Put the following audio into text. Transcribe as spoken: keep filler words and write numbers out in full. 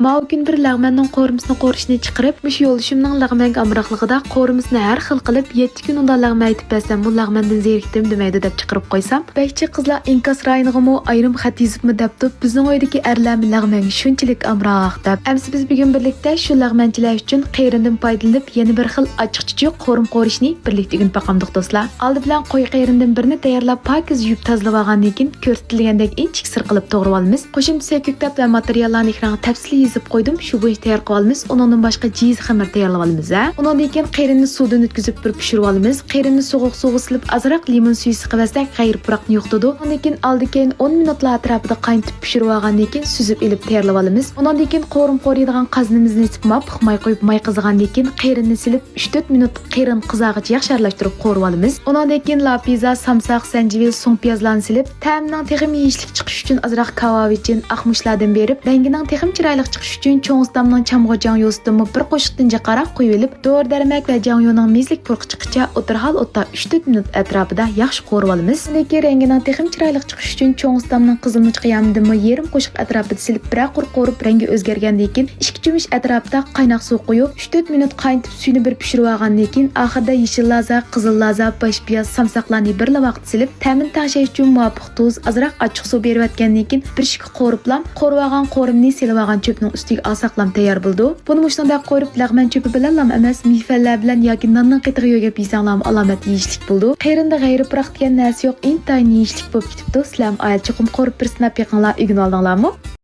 ماۋۇ كۈنى بىر لەغمەننىڭ قورۇمىسىنى قورۇشنى چىقىرىپ، مۇشۇ يولدىشىمنىڭ لەغمەنگە ئامراقلىقىدا قورۇمىسىنى ھەر خىل قىلىپ، يەتتە كۈن ئۇنداق لەغمەن ئېتىپ بەرسەم، ئۇ لەغمەندىن زېرىكتىم دېمەيدۇ دەپ چىقىرىپ قويسام، بەكچى قىزلار ئىنكاس رايونىغىمۇ ئايرىم خەت يېزىپمۇ دەپتۇ، بىزنىڭ ئۆيدىكى ئەرلەرمۇ لەغمەنگە شۇنچىلىك ئامراق دەپ. ئەمسە بىز بۈگۈن بىرلىكتە شۇ لەغمەنچىلەر ئۈچۈن قېرىندىن پايدىلىنىپ، يەنە بىر خىل ئاچچىق چۈچۈك قورۇم قورۇشنى بىرلىكتە ئۆگىنىپ باقامدۇق دوستلار. ئالدى بىلەن قوي قېرىندىن بىرنى تەييارلاپ، پاكىز يۇيۇپ تازىلىۋالغاندىن كېيىن، كۆرسىتىلگەندەك ئىنچىكە سىرقىلىپ توغرىۋالىمىز. قوشۇمچە سەي كۆكتات ۋە ماتېرىياللارنى ئېكرانغا تەپسىلىي يېزىپ قويدۇم، شۇ بويىچە تەييار قىلىۋالىمىز. ئۇنىڭدىن باشقا جىز خېمىر تەييارلىۋالىمىز ھە. ئۇنىڭدىن كېيىن قېرىننى سۇدىن ئۆتكۈزۈپ بىر پىشۇرۇۋالىمىز. قېرىننى سوغۇق سۇغا سېلىپ ئازراق لىمون سۈيى سىقىۋەتسەك، غەيرىي پۇراقنى يوقىتىدۇ. ئۇنىڭدىن كېيىن ئالدى كەينى ئون مىنۇتلار ئەتراپىدا قاينىتىپ پىشۇرۇۋالغاندىن كېيىن سۈزۈپ ئېلىپ تەييارلىۋالىمىز. ئۇنىڭدىن كېيىن قورۇم قورۇيدىغان قازىنىمىزنى ئېچىپ مۇۋاپىق ماي قۇيۇپ ماي قىزىغاندىن كېيىن قېرىننى سېلىپ ئۈچ تۆت مىنۇت قېرىن قىزارغىچە ياخشى ئارىلاشتۇرۇپ قورۇۋالىمىز. ئۇنىڭدىن كېيىن لاپىزا، سامساق، زەنجىۋىل، سوڭ پىيازلارنى سېلىپ، تەمىنىڭ تېخىمۇ يېيىشلىك چىقىشى ئۈچۈن ئازراق كاۋاۋىچىن، ئاق مۇچلار دەم بېرىپ، رەڭگىنىڭ تېخىمۇ چىرايلىق چىقىشى ئۈچۈن چوڭ ئۇستامنىڭ چامغۇر جياڭيۇسىدىنمۇ بىر قوشۇقتىن جىقراق قويۇۋېلىپ، دورا دەرمەك ۋە جياڭيۇنىڭ مېزىلىك پۇرىقى چىققىچە ئوتتۇرا ھالال ئوتتا ئۈچ تۆت مىنۇت ئەتراپىدا ياخشى قورۇۋالىمىز. ئۇنىڭدىن كېيىن رەڭگىنىڭ تېخىمۇ چىرايلىق چىقىشى ئۈچۈن چوڭ ئۇستامنىڭ قىزىل مۇچ قىيامىدىنمۇ يېرىم قوشۇق ئەتراپىدا سېلىپ، بىرەر قۇر قورۇپ رەڭگى ئۆزگەرگەندىن كېيىن، ئىككى چۆمۈچ ئەتراپىدا قايناق سۇ قۇيۇپ، ئۈچ تۆت مىنۇت قاينىتىپ، سۈيىنى بىر پىشۇرۇۋالغاندىن كېيىن، ئاخىرىدا يېشىل لازا، قىزىل لازا، باش پىياز، سامساقلارنى بىرلا ۋاقىتتا سېلىپ، تەمىنى تەڭشەش ئۈچۈن مۇۋاپىق تۇز، ئازراق ئاچچىق سۇ بېرىۋەتكەندىن كېيىن، بىر شىكە قورۇپلا، قورۇۋالغان قورۇمنى سېلىۋالغان چۆپنىڭ ئۈستىگە ئالساقلام تەييار بولىدۇ. بۇنى مۇشۇنداق قورۇپ، لەغمەن چۆپى بىلەنلام ئەمەس، مىفەنلەر بىلەن ياكى ناننىڭ قېتىغا يۆگەپ يېسەڭلارمۇ ئالامەت يېيىشلىك بولىدۇ. قېرىندا غەيرىي پۇراق دېگەن نەرسە يوق، ئىنتايىن يېيىشلىك بولۇپ كېتىپتۇ. سىلەرمۇ ئائىلە چوقۇم قورۇپ بىر سىناپ بېقىڭلار، ئۆگىنىۋالدىڭلارمۇ؟